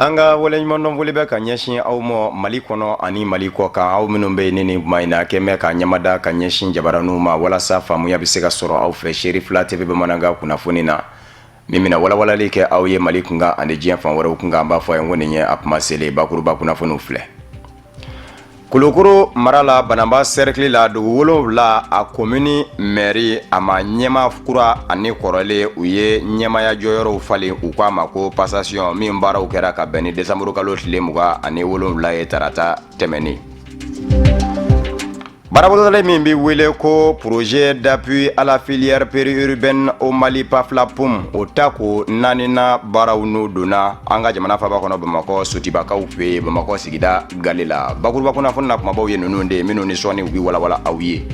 An ka waleɲumandɔn foli bɛ ka ɲɛsin aw ma Mali kɔnɔ ani Mali kɔ kan, aw minnu bɛ yen ni nin tuma in na kɛn bɛ ka ɲɛmada ka ɲɛsin jabaraninw ma walasa faamuya bɛ se ka sɔrɔ aw fɛ Sherifa TV bamanankan kunnafoni na min bɛna walawalali kɛ aw ye Mali kunkan ani diɲɛ fan wɛrɛw kunkan. An b'a fɔ a ye ko nin ye a kuma selen bakuruba kunnafoniw filɛ. Kulukoro mara la, Bananba sɛrikili la, dugu 7, a komini mɛri a ma ɲɛmaa kura ani kɔrɔlen, u ye ɲɛmaaya jɔyɔrɔw falen. U k'a ma ko passation, min baaraw kɛra ka bɛn ni desanburukalo tile 27 ye, tarata tɛmɛnen. Baarabolodalen min bɛ wele ko Projet d'appui à la filière périurbaine au Mali, PAFLAPUM, o tako naaninan baaraw n'o donna an ka jamana faba kɔnɔ, Bamakɔ Sotibakaw fɛ yen, Bamakɔ sigida gale la. Bakuruba kunnafoni na, kumabaw ye ninnu de ye minnu ni sɔɔni u bɛ walawala aw ye.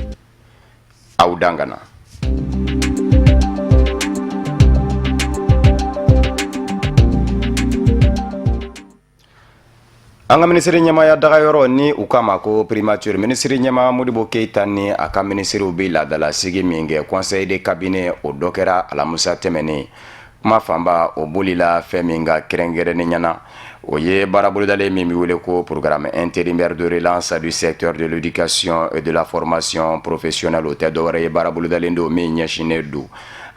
Aw dangana. An ka minisiri ɲɛmaaya dagayɔrɔ ni u k'a ma ko primature, minisiri ɲɛmaa Modibo Keyita ni a ka minisiriw bɛ laadalasigi min kɛ, conseil de cabinet, o dɔ kɛra alamisa tɛmɛnen. Kuma fanba o bolila fɛn min kan kɛrɛnkɛrɛnnenya na, o ye baarabolodalen min bɛ wele ko Programme intérimaire de relance du secteur de l'éducation et de la formation professionnelle. O tɛ dɔwɛrɛ ye, baarabolodalen don min ɲɛsinnen don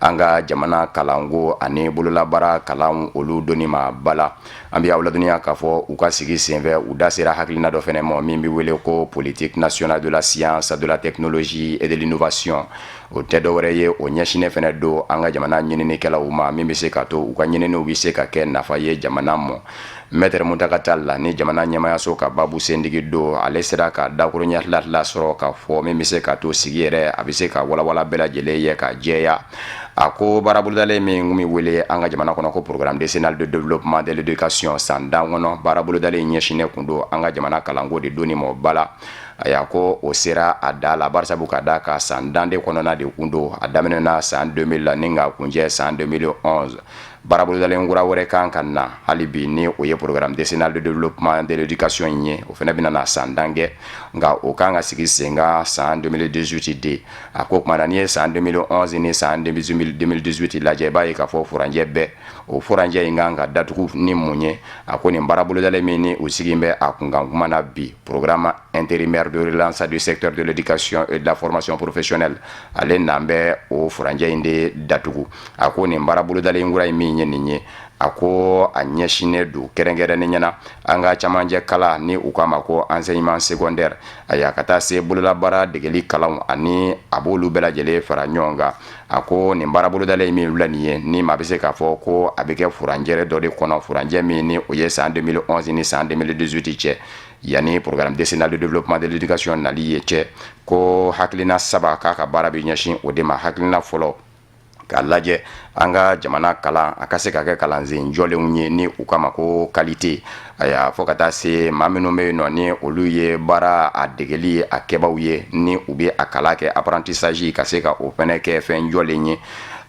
an ka jamana kalanko ani bololabaara kalan, olu donni ma ba la. An bɛ aw ladɔnniya k'a fɔ u ka sigi senfɛ, u da sera hakilina dɔ fɛnɛ ma min bɛ wele ko Politique nationale de la science, de la technologie et de l'innovation. O tɛ dɔwɛrɛ ye, o ɲɛsinnen fɛnɛ don an ka jamana ɲininikɛlaw ma, min bɛ se ka to u ka ɲininiw bɛ se ka kɛ nafa ye jamana ma. Maître Mountaga Tall la ni jamana ɲɛmayaso ka babu sendigi don, ale sera ka dakuruɲɛ tila tila sɔrɔ ka fɔ min bɛ se ka to sigi yɛrɛ a bɛ se ka walawala bɛɛ lajɛlen ye ka jɛya. A ko baarabolodalen min kun bɛ wele an ka jamana kɔnɔ ko Programme décennal de développement de l'éducation, san 10 kɔnɔ baarabolodalen ɲɛsinnen kun don an ka jamana kalanko de donni ma ba la. A y'a ko o sera a da la, barisabu ka da ka san 10 de kɔnɔna de kun don, a daminɛna san 2000 la ni ka kuncɛ san 2011. Baarabolodalen kura wɛrɛ kan ka na hali bi, ni o ye Programme décennal de développement de l'éducation in ye. O fana bɛna na san 10 kɛ, nka o kan ka sigi sen kan san 2018 de. A ko tuma na, n'i ye san 2011 ni san 2018 lajɛ, i b'a ye k'a fɔ furancɛ bɛɛ, o furancɛ in kan ka datugu ni mun ye? A ko nin baarabolodalen min ni u sigi bɛ a kunkan kuma na bi, Programme intérimaire de relance du secteur de l'éducation et de la formation professionnelle, ale nan bɛ o furancɛ in de datugu. A ko nin baarabolodalen kura in min ye nin ye, a ko a ɲɛsinnen don kɛrɛnkɛrɛnnen ɲɛna an ka camancɛ kalan ni u k'a ma ko enseignement secondaire, ayiwa, ka taa se bololabaara degeli kalanw, ani a b'olu bɛɛ lajɛlen fara ɲɔgɔn kan. A ko nin baarabolodalen min filɛ nin ye, ni maa bɛ se k'a fɔ ko a bɛ kɛ furancɛ dɔ de kɔnɔ, furancɛ min ni o ye san 2011 ni san 2018 cɛ, yanni Programme décennal de développement de l'éducation nali ye cɛ, ko hakilina saba k'a ka baara bɛ ɲɛsin o de ma. Hakilina fɔlɔ, k'a lajɛ an ka jamana kalan a ka se ka kɛ kalansen jɔlenw ye ni u k'a ma ko qualité, ayiwa, fo ka taa se maa minnu bɛ yen nɔ ni olu ye baara a degeli a kɛbaw ye, ni u bɛ a kalan kɛ, apprentissage, ka se ka o fɛnɛ kɛ fɛn jɔlen ye.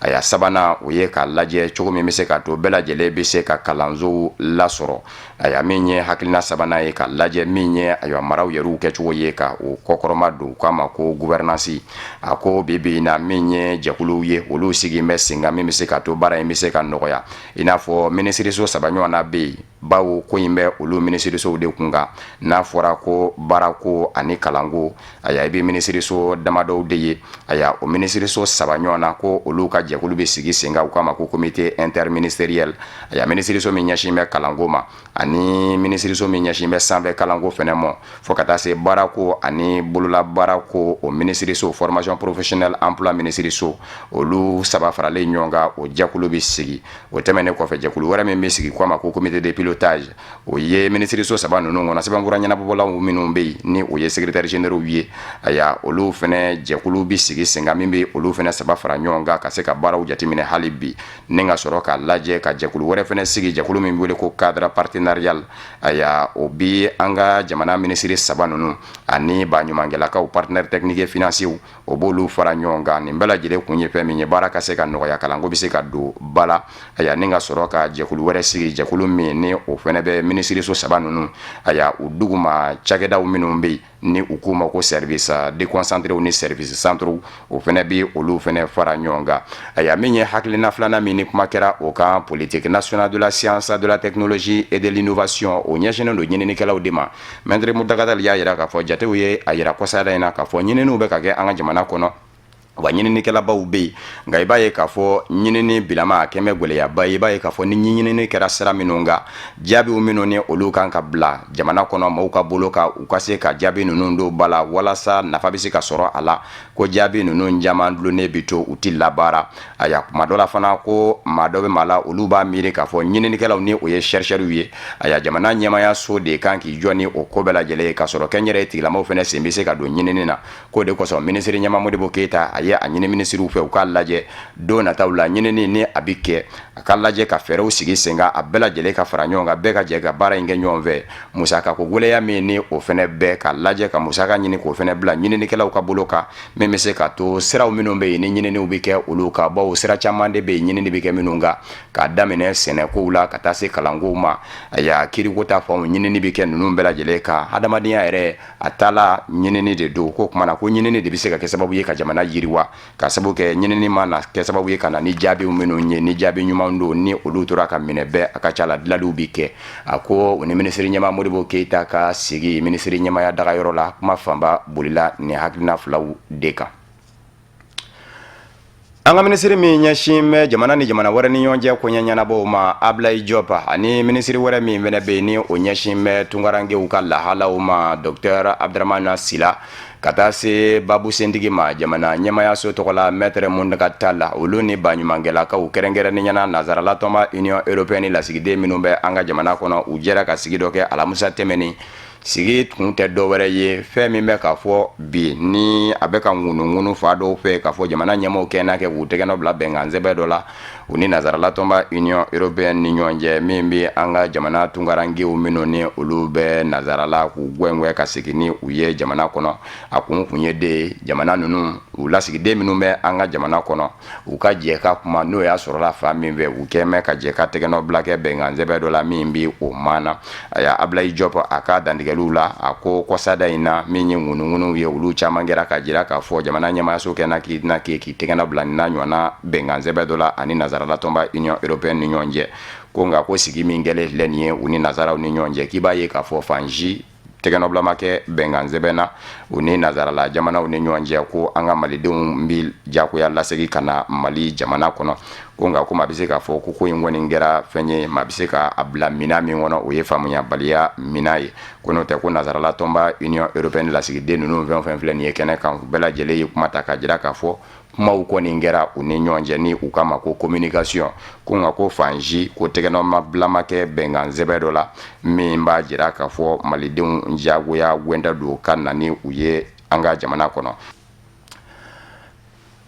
Aya, sabanan, o ye k'a lajɛ cogo min bɛ se ka to bɛɛ lajɛlen bɛ se ka kalansow lasɔrɔ. Aya, min ye hakilina sabanan ye, k'a lajɛ min ye, ayiwa, maraw yɛrɛw kɛcogo ye, ka o kɔkɔrɔma don, u k'a ma ko gouvernance. A ko bi bi in na, min ye jɛkuluw ye, olu sigi bɛ sen kan min bɛ se ka to baara in bɛ se ka nɔgɔya, i n'a fɔ minisiriso saba ɲɔgɔn na bɛ yen, bawo ko in bɛ olu minisirisow de kun kan. N'a fɔra ko baarako ani kalanko, aya, i bɛ minisiriso damadɔw de ye. Aya, o minisiriso saba ɲɔgɔn na, ko olu ka jɛkulu bɛ sigi sen kan, u k'a ma ko comité interministériel. Aya, minisiriso min ɲɛsin bɛ kalanko ma ani minisiriso min ɲɛsin bɛ sanfɛ kalanko fɛnɛ ma, fo ka taa se baarako ani bololabaarako, o minisiriso, formation professionnelle emploi minisiriso, olu saba faralen ɲɔgɔn kan, o jɛkulu bɛ sigi. O tɛmɛnen kɔfɛ, jɛkulu wɛrɛ min bɛ sigi, k'a ma ko comité de pilotage, o ye minisiriso saba ninnu kɔnɔ sɛbɛnfura ɲɛnabɔlaw minnu bɛ yen, ni o ye secrétaire généraux ye. Aya, olu fɛnɛ jɛkulu bɛ sigi sen kan min bɛ olu fɛnɛ saba fara ɲɔgɔn kan ka se ka baaraw jateminɛ hali bi, ni ka sɔrɔ k'a lajɛ ka jɛkulu wɛrɛ fɛnɛ sigi, jɛkulu min wele ko cadre partenarial. Aya, o bi an ka jamana minisiri saba ninnu ani baɲumankɛlakaw, partenaires techniques et financiers, o b'olu fara ɲɔgɔn kan. Nin bɛɛ lajɛlen kun ye fɛn min ye, baara ka se ka nɔgɔya, kalanko bɛ se ka don ba la. Aya, ni ka sɔrɔ ka jɛkulu wɛrɛ sigi, jɛkulu min ni o fɛnɛ bɛ minisiriso saba ninnu, aya, u duguma cakɛdaw minnu bɛ yen. Ni u k'u ma ko service déconcentré ni service centraux, o fana bɛ olu fana fara ɲɔgɔn kan. Ayiwa, min ye hakilina filanan min ni kuma kɛra o kan, politique nationale de la science, de la technologie et de l'innovation, o ɲɛsinnen don ɲininikɛlaw de ma. Maître Mountaga Tall y'a jira k'a fɔ jatew ye a jira kɔsada in na k'a fɔ ɲininiw bɛ ka kɛ an ka jamana kɔnɔ, wa ɲininikɛlabaw bɛ yen. Nka i b'a ye k'a fɔ ɲinini bilama a kɛmɛ gɛlɛyaba ye. I b'a ye k'a fɔ ni ɲinini kɛra sira minnu kan, jaabiw minnu ni olu kan ka bila jamana kɔnɔ maaw ka bolo kan, u ka se ka jaabi ninnu don ba la walasa nafa bɛ se ka sɔrɔ a la, ko jaabi ninnu caman dulonnen bɛ to, u tɛ labaara. Aya, kuma dɔ la fana, ko maa dɔ bɛ maa la, olu b'a miiri k'a fɔ ɲininikɛlaw, ni o ye chercheurs ye, aya, jamana ɲɛmayaso de kan k'i jɔ ni o ko bɛɛ lajɛlen ye, k'a sɔrɔ kɛnyɛrɛye tigilamaw fana sen bɛ se ka don ɲinini na. K'o de kosɔn, minisiri ɲɛmaa Modibo Keyita, a ye a ɲini minisiriw fɛ, u k'a lajɛ don nataw la, ɲinini ni a bɛ kɛ, a ka lajɛ ka fɛɛrɛw sigi sen kan, a bɛɛ lajɛlen ka fara ɲɔgɔn kan, bɛɛ ka jɛ ka baara in kɛ ɲɔgɔn fɛ. Musaka ko gɛlɛya min ni o fana bɛɛ ka lajɛ ka musaka ɲini k'o fana bila ɲininikɛlaw ka bolo kan, min bɛ se ka to siraw minnu bɛ yen ni ɲininiw bɛ kɛ olu kan, bawo sira caman de bɛ yen ɲinini bɛ kɛ minnu kan, k'a daminɛ sɛnɛkow la ka taa se kalankow ma. Ayiwa, kiriko ta fanw, ɲinini bɛ kɛ ninnu bɛɛ lajɛlen kan. Hadamadenya yɛrɛ a taala ɲinini de don. Ko kumana ko ɲinini de bɛ se ka kɛ sababu ye ka jamana yiriwa, ka sababu kɛ ɲinini mana kɛ sababu ye ka na ni jaabiw minnu ye, ni jaabi ɲuman don, ni olu tora ka minɛ bɛɛ, a ka ca la dilaliw bɛ kɛ. A ko u ni minisiri ɲɛmaa Modibo Keyita ka sigi minisiri ɲɛmaaya dagayɔrɔ la, kuma fanba bolila nin hakilina filaw de kan. An ka minisiri min ɲɛsin bɛ jamana ni jamana wɛrɛ ni ɲɔgɔn cɛ koɲɛ ɲɛnabɔw ma, Ablaye Diop, ani minisiri wɛrɛ min fana bɛ yen ni o ɲɛsin bɛ tunkarankew ka lahalaw ma, docteur Abdramane Sila, ka taa se babu sentigi ma jamana ɲɛmayaso tɔgɔ la, maître Mountaga Tall, olu ni baɲumankɛlakaw, kɛrɛnkɛrɛnnenya na nansarala tɔnba Union européenne lasigiden minnu bɛ an ka jamana kɔnɔ, u jɛra ka sigi dɔ kɛ alamisa tɛmɛnen. Sigi tun tɛ dɔwɛrɛ ye, fɛn min bɛ k'a fɔ bi ni a bɛ ka ŋunuŋunu fa dɔw fɛ, k'a fɔ jamana ɲɛmaaw kɛ n'a kɛ k'u tɛgɛnɔ bila bɛnkan sɛbɛn dɔ la u ni nansarala tɔnba Union européenne ni ɲɔgɔn cɛ, min bɛ an ka jamana tunkarankew minnu ni olu bɛ nansarala k'u gɛngɛn ka segin ni u ye jamana kɔnɔ. A kun kun ye de ye, jamana ninnu u lasigiden minnu bɛ an ka jamana kɔnɔ, u ka jɛ ka kuma, n'o y'a sɔrɔla fan min fɛ, u kɛmɛ ka jɛ ka tɛgɛnɔ bila kɛ bɛnkan sɛbɛn dɔ la min bɛ o maana. Aya, Ablaye Diop, a ka dantigɛliw la, a ko kɔsada in na, min ye ŋunuŋunuw ye, olu caman kɛra ka jira k'a fɔ jamana ɲɛmaayaso kɛ k'i na k'i tɛgɛnɔ bila nin n'a ɲɔgɔnna bɛnkan sɛbɛn dɔ la ani nansarala tɔnba Union européenne ni ɲɔgɔn cɛ. Ko nka ko sigi min kɛlen filɛ nin ye u ni nansaraw ni ɲɔgɔn cɛ, k'i b'a ye k'a fɔ fan si tɛgɛnɔbila ma kɛ bɛnkan sɛbɛn na u ni nansarala jamanaw ni ɲɔgɔn cɛ ko an ka malidenw bɛ jagoya lasegin ka na Mali jamana kɔnɔ. Ko nka ko maa bɛ se k'a fɔ ko ko in kɔni kɛra fɛn ye, maa bɛ se k'a bila minɛn min kɔnɔ, o ye faamuyabaliya minɛn ye. Ko n'o tɛ, ko nansarala tɔnba Union européenne lasigiden ninnu fɛn o fɛn filɛ nin ye kɛnɛ kan, u bɛɛ lajɛlen ye kuma ta ka jira k'a fɔ kumaw kɔni kɛra u ni ɲɔgɔn cɛ, ni u k'a ma ko communication. Ko nka ko fan si ko tɛgɛnɔbila ma kɛ bɛnkan sɛbɛn dɔ la min b'a jira k'a fɔ malidenw jagoya gwɛnta don ka na ni u ye an ka jamana kɔnɔ.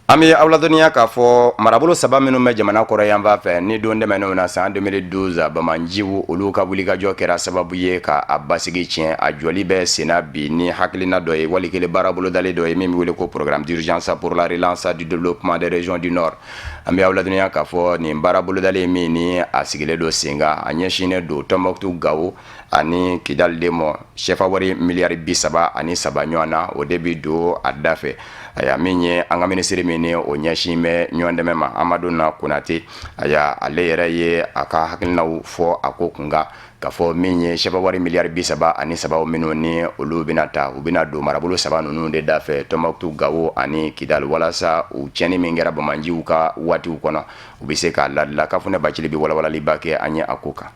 An bɛ aw ladɔnniya k'a fɔ marabolo saba minnu bɛ jamana kɔrɔn yanfan fɛ, ni don tɛmɛnenw na, san 2012, banbaanciw olu ka wulikajɔ kɛra sababu ye ka a basigi tiɲɛ, a jɔli bɛ senna bi ni hakilina dɔ ye, wali kelen baara bolodalen dɔ ye min bɛ wele ko programme d'urgence pour la relance du développement des régions du Nord. An bɛ aw ladɔnniya k'a fɔ nin baara bolodalen min ni a sigilen don sen kan, a ɲɛsinnen don Tɔnbɔkutu, Gawo ani Kidali de ma. Sefa wari miliyari 33 ɲɔgɔn na, o de bɛ don a da fɛ. Aya, min ye an ka minisiri min ni o ɲɛsin bɛ ɲɔgɔn dɛmɛ ma, Hammadoun Konate, aya, ale yɛrɛ ye a ka hakilinaw fɔ a ko kunkan, k'a fɔ min ye sefa wari miliyari 33 minnu ni olu bɛna ta, u bɛna don marabolo saba ninnu de da fɛ, Tɔnbɔkutu, Gawo ani Kidali, walasa u tiɲɛni min kɛra banbaanciw ka waatiw kɔnɔ, u bɛ se k'a ladila. Kafunɛ Bacili bɛ walawalaliba kɛ an ye a ko kan.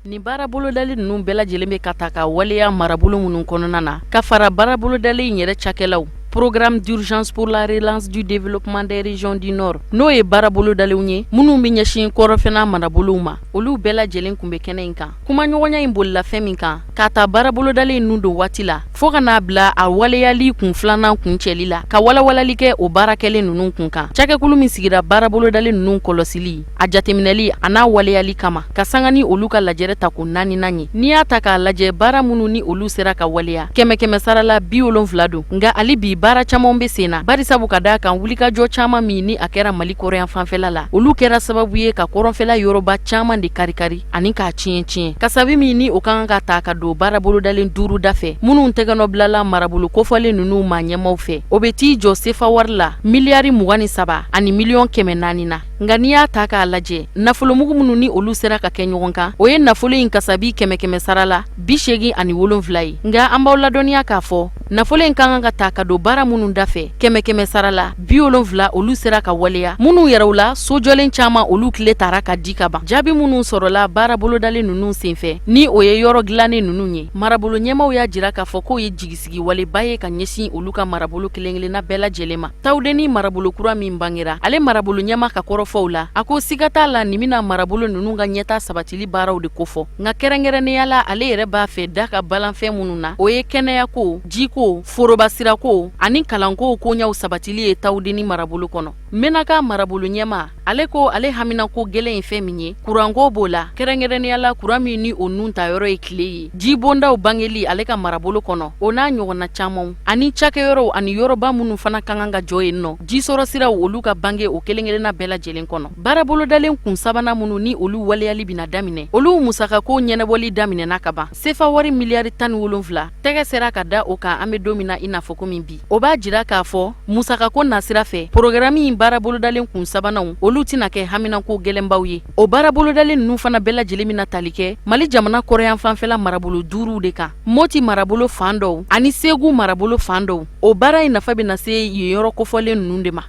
Nin baara bolodali ninnu bɛɛ lajɛlen bɛ ka ta ka waleya marabolo minnu kɔnɔna na, ka fara baara bolodalen in yɛrɛ cakɛlaw, Programme d'urgence pour la relance du développement des régions du Nord, n'o ye baara bolodalenw ye minnu bɛ ɲɛsin kɔrɔnfɛla marabolow ma, olu bɛɛ lajɛlen tun bɛ kɛnɛ in kan. Kumaɲɔgɔnya in bolila fɛn min kan, k'a ta baara bolodalen ninnu don waati la fo ka n'a bila a waleyali kun filanan kuncɛli la, ka walawalali kɛ o baara kɛlen ninnu kun kan, cakɛkulu min sigira baara bolodalen ninnu kɔlɔsili, a jateminɛli a n'a waleyali kama, ka sanga ni olu ka lajɛrɛ tako naaninan ye. N'i y'a ta k'a lajɛ, baara minnu ni olu sera ka waleya, kɛmɛ kɛmɛ sara la 70 don. Nka hali bi Baara caman bɛ sen na, barisabu ka d'a kan wulikajɔ caman min ni a kɛra Mali kɔrɔyan fanfɛla la, olu kɛra sababu ye ka kɔrɔnfɛla yɔrɔba caman de karikari ani k'a tiɲɛ tiɲɛ. Kasabi min ni o ka kan ka ta ka don baara bolodalen 5 dafɛ, minnu tɛgɛnɔ bilala marabolo kofɔlen ninnu maa ɲɛmaaw fɛ, o bɛ t'i jɔ sefa wari la miliyari 23 ani miliyɔn 400 na. Nka n'i y'a ta k'a lajɛ, nafolomugu minnu ni olu sera ka kɛ ɲɔgɔn kan, o ye nafolo in kasabi kɛmɛ kɛmɛ sara la 87 ye. Nka an b'aw ladɔnniya k'a fɔ nafolo in ka kan ka ta ka don baara minnu dafɛ, kɛmɛ kɛmɛ sara la 70, olu sera ka waleya. Minnu yɛrɛw la, sojɔlen caman, olu kile tara ka di ka ban. Jaabi minnu sɔrɔla baara bolodalen ninnu senfɛ, ni o ye yɔrɔ dilannen ninnu ye, marabolo ɲɛmaaw y'a jira k'a fɔ k'o ye jigisigi waleba ye ka ɲɛsin olu ka marabolo kelenkelenna bɛɛ lajɛlen ma. Tawudeni marabolo kura min bangera, ale marabolo ɲɛmaa ka kɔrɔfɔw la, a ko siga t'a la nin bɛna marabolo ninnu ka ɲɛtaa sabatili baaraw de kofɔ. Nka kɛrɛnkɛrɛnnenya la, ale yɛrɛ b'a fɛ da ka balanfɛn minnu na, o ye kɛnɛyako, jiko, forobasirako ani kalanko koɲaw sabatili ye Tawudeni marabolo kɔnɔ. Menaka marabolo ɲɛmaa, ale ko ale haminako gɛlɛn ye fɛn min ye, kuranko b'o la, kɛrɛnkɛrɛnnenya la kuran min ni o nun ta yɔrɔ ye tile ye, jibondaw bangeli ale ka marabolo kɔnɔ, o n'a ɲɔgɔnna camanw, ani cakɛyɔrɔw ani yɔrɔba minnu fana ka kan ka jɔ yen nɔ, jisɔrɔ siraw, olu ka bange o kelenkelenna bɛɛ lajɛlen kɔnɔ. Baara bolodalen kun sabanan minnu ni olu waleyali bɛna daminɛ, olu musakako ɲɛnabɔli daminɛna ka ban. Sefa wari miliyari 17 tɛgɛ sera ka da o kan an bɛ don min na i n'a fɔ komi bi. O b'a jira k'a fɔ musakako nasira fɛ, porogaramu in baara bolodalen kun sabananw, olu tɛna kɛ haminanko gɛlɛnbaw ye. O baara bolodalen ninnu fana bɛɛ lajɛlen bɛna tali kɛ Mali jamana kɔrɔyan fanfɛla marabolo 5 de kan, Moti marabolo fan dɔw ani Segu marabolo fan dɔw. O baara in nafa bɛna se yen yɔrɔ kofɔlen ninnu de ma.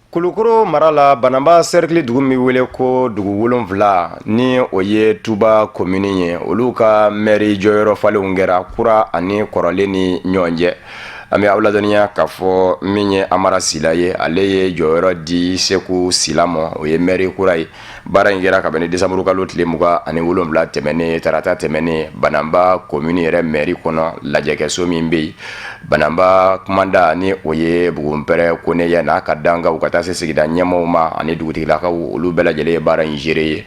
Kulukoro mara la, Bananba sɛrikili dugu min wele ko dugu 7, ni o ye Tuba komini ye, olu ka mɛri jɔyɔrɔ falenw kɛra kura ani kɔrɔlen ni ɲɔgɔn cɛ. An bɛ aw ladɔnniya k'a fɔ min ye Amara Sila ye, ale ye jɔyɔrɔ di Seku Sila ma, o ye mɛri kura ye. Baara in kɛra kabini desanburukalo tile 27 tɛmɛnen, tarata tɛmɛnen, Bananba komini yɛrɛ mɛri kɔnɔ, lajɛkɛso min bɛ yen Bananba kumanda, ni o ye Bugunpɛrɛ Kone ye, n'a ka dankanw ka taa se sigida ɲɛmaaw ma ani dugutigilakaw, olu bɛɛ lajɛlen ye baara in seere ye.